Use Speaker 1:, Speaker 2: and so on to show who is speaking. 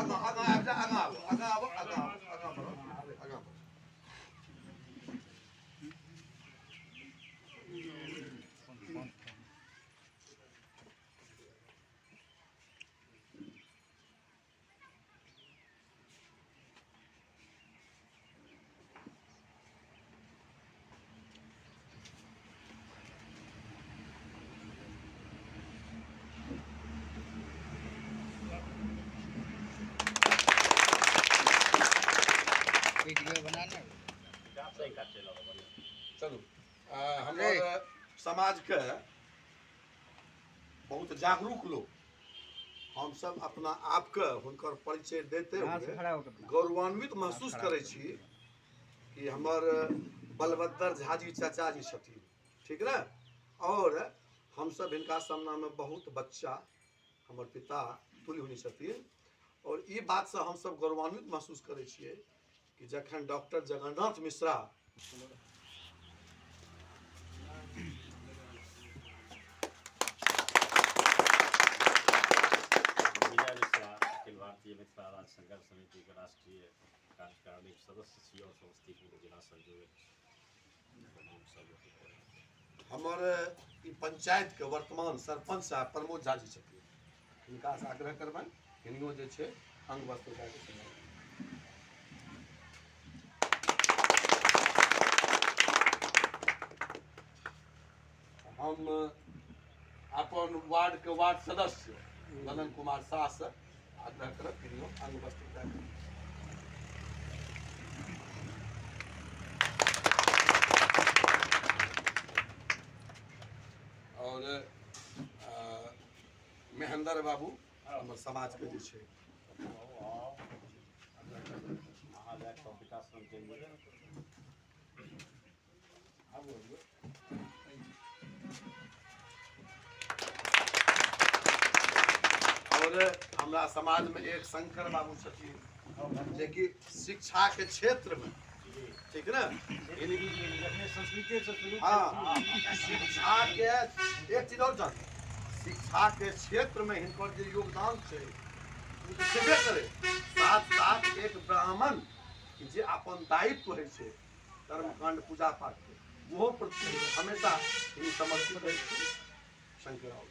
Speaker 1: आगाँ आगाँ आबि जा, आगाँ आबो, आगाँ आबो, आगाँ आबो, आगाँ बढ़ो, आगाँ बढ़ो।
Speaker 2: वीडियो बनाना।
Speaker 1: चलू, हमर समाजके बहुत जागरूक लोक, हम सब अपना आपके हुनकर परिचय देते हुए गौरवान्वित महसूस करै छी कि हमर बलभद्र झा जी चाचा जी छथिन, ठीक ने? और हम सब हिनका सामना में बहुत बच्चा, हमर पिता तुल्य होनी छथिन। और ई बात से हम सब गौरवान्वित महसूस करै छियै कि जखन डॉक्टर जगन्नाथ मिश्रा
Speaker 3: विजय मिश्रा, अखिल भारतीय मिथिला राज्य संघर्ष समिति के राष्ट्रीय कार्यकारिणी सदस्य छी और समस्तीपुर जिला संयोजक छी।
Speaker 1: हमर ई पंचायत के वर्तमान सरपंच साहब प्रमोद झा जी छथिन, हिनका से आग्रह करबनि हिनियो जे छै अंग वस्त्र दए के सुनाउ। हम अपन वार्ड के वार्ड सदस्य ललन कुमार शाह से आग्रह करब हिनियो अंग वस्त्र दए के। और महेंद्र बाबू हमर समाज के जे छै और हमरा समाज में एक शंकर बाबू छथिन जेकि शिक्षा के क्षेत्र में, ठीक ने, हाँ, शिक्षा के एक चीज और जान, शिक्षा के क्षेत्र में हिनकर जे योगदान छै ओ तऽ छेबे करे, साथ साथ एक ब्राह्मण जे अपन दायित्व होइ छै कर्मकांड पूजा पाठ के, ओहो प्रति हमेशा ही समर्पित रहै छै। शंकर राव।